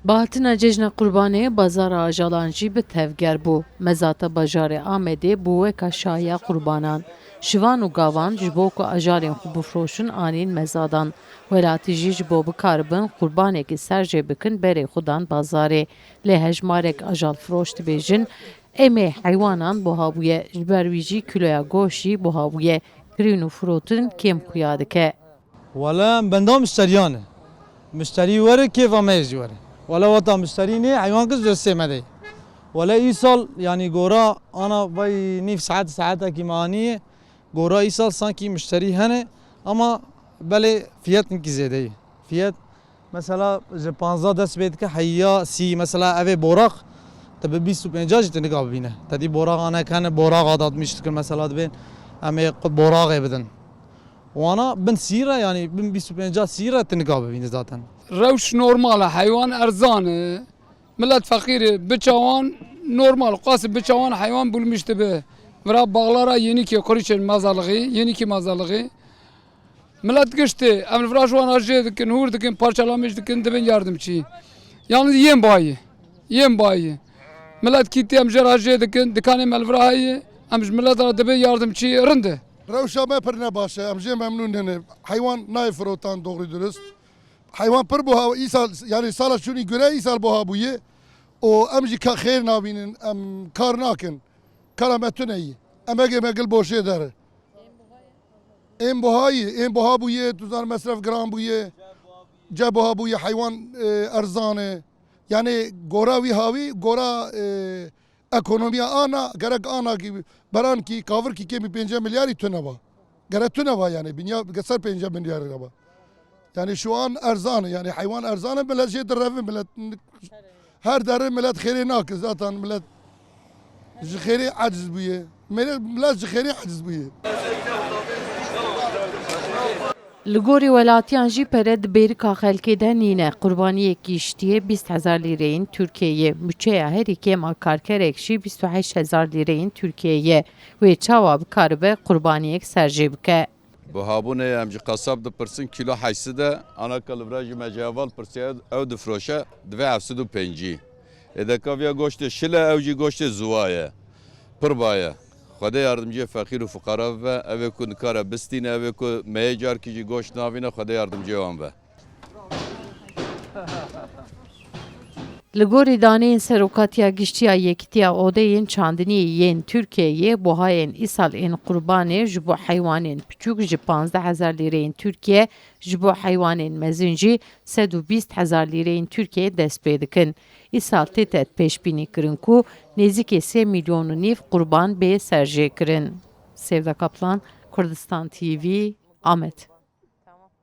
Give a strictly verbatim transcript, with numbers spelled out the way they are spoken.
Bi hatina cejna Qurbanê, bazara ajalan jî bi tevger bû. Mezata bajarê Amedê bû weka şahiya qurbanan. Şivan û gavan ji bo ku ajalên xwe bifroşin anîn mezadan. Welatî jî ji bo bikaribin qurbanekî serjê bikin berê xwe dan bazarê. Lê hejmarek ajalfiroş dibêjin, em ê heywanan buha bûye, ji ber wî jî kîloya goştî buha bûye. Kirîn û firotin kêm xuya dike. Wele em benda muşteriyan e. Muşterî were, kêfa me yê jî were. Wele wata muşterî nê, heywan kis destê me de. Wele îsal, yanî gora ana vay nîv saet, saetekî me anîye. Gora îsal sankî muşterî hene, ama belê fiyet hinkî zêde ye. Fiyet mesela ji panzdeh dest pê dike, heya sî, mesela evê boraq, te bi bîst û pênca jî tu nika bibîne. Te dî boraxanek hene, borax adatmiş dikin, mesela dibên em ê qut boraxê bidin. Wana bin sî re, yanî bin bîst û pênca sî re tu nika bibîne zaten. Rewş normal e, heywan erzan e. Millet feqîr e, biçawan normal, qasî biçawan heywan bulmuş dibe. Vira bağlara Yenikê, Qurîçên Mazalixî, Yenikî Mazalixî. Millet giştê, em li vira ji wan re jê dikin, hûr dikin, parçalamiş dikin, dibin yardimçî. Yalnız yên bayî, yên bayî. Millet kîtî em jê re jê dikin, dikanê me li vira heye, em ji millet re dibin yardimçî, rind e. Rewşa me pir ne baş e, em jê memnûn nîne. Heywan nayê firotan doğru dürüst. Heywan pir buha, îsal, yanî sala şûnî göre îsal buha bûye. Û em jî ka xêr nabînin, em kar nakin. Kara me tune yî. Emegê me gil boşê der e. Ên buha yî, ên buha bûye, tu zan mesref giran bûye. Ce buha bûye, heywan, e, erzan e. Yanî gora wî hawî, gora, e, ekonomiya ana, gerek ana kî, beran kî, kavir kî kêmî pênce milyarî tune ba. Gere tune ba yanî, binya, ser pênce milyarî re ba. Yanî şu an erzan e, yanî heywan erzan e, millet jê direvin, millet her derê millet xêrê nake, zaten millet ji xêrê aciz bûye. Millet, millet ji xêrê aciz bûye. Li gorî welatiyan jî pere di bêrika xelkê de nîne. Qurbaniyek giştiye bîst hezar lîreyên Tirkiyeyê. Mûçeya herî kêm a karkerek jî bîst û heşt hezar lîreyên Tirkiyeyê ye. Wê çawa bikaribe qurbaniyek serjê bike? Buhabûnê em ji qasab dipirsin kîlo heysi de, anaka li vira jî me ji heval pirsiye, ew difroşe, divê heft sed û pêncî. Ê deka viya goştê şil e, ew jî goştê ziwa ye. Pir baye. Xwedê yardimciyê feqîr û fuqara bibe, ev ê ku nikare bistîne, ev ê ku meyê carkî jî goşt navîne, Xwedê yardimciyê wan be. Li gorî daneyên Serokatiya Giştî ya Yekîtiya Odeyên Çandiniyê yên Tirkiyeyê, buhayên îsal ên qurbanê ji bo heywanên piçûk ji panzdeh hezar lîreyên Tirkiye, ji bo heywanên mezin jî sed û bîst hezar lîreyên Tirkiye dest pê dikin. Îsal tête pêşbînî kirin ku nêzîkê sê milyon û nîv qurban bê serjêkirin. Sevda Kaplan, Kurdistan T V, Amed.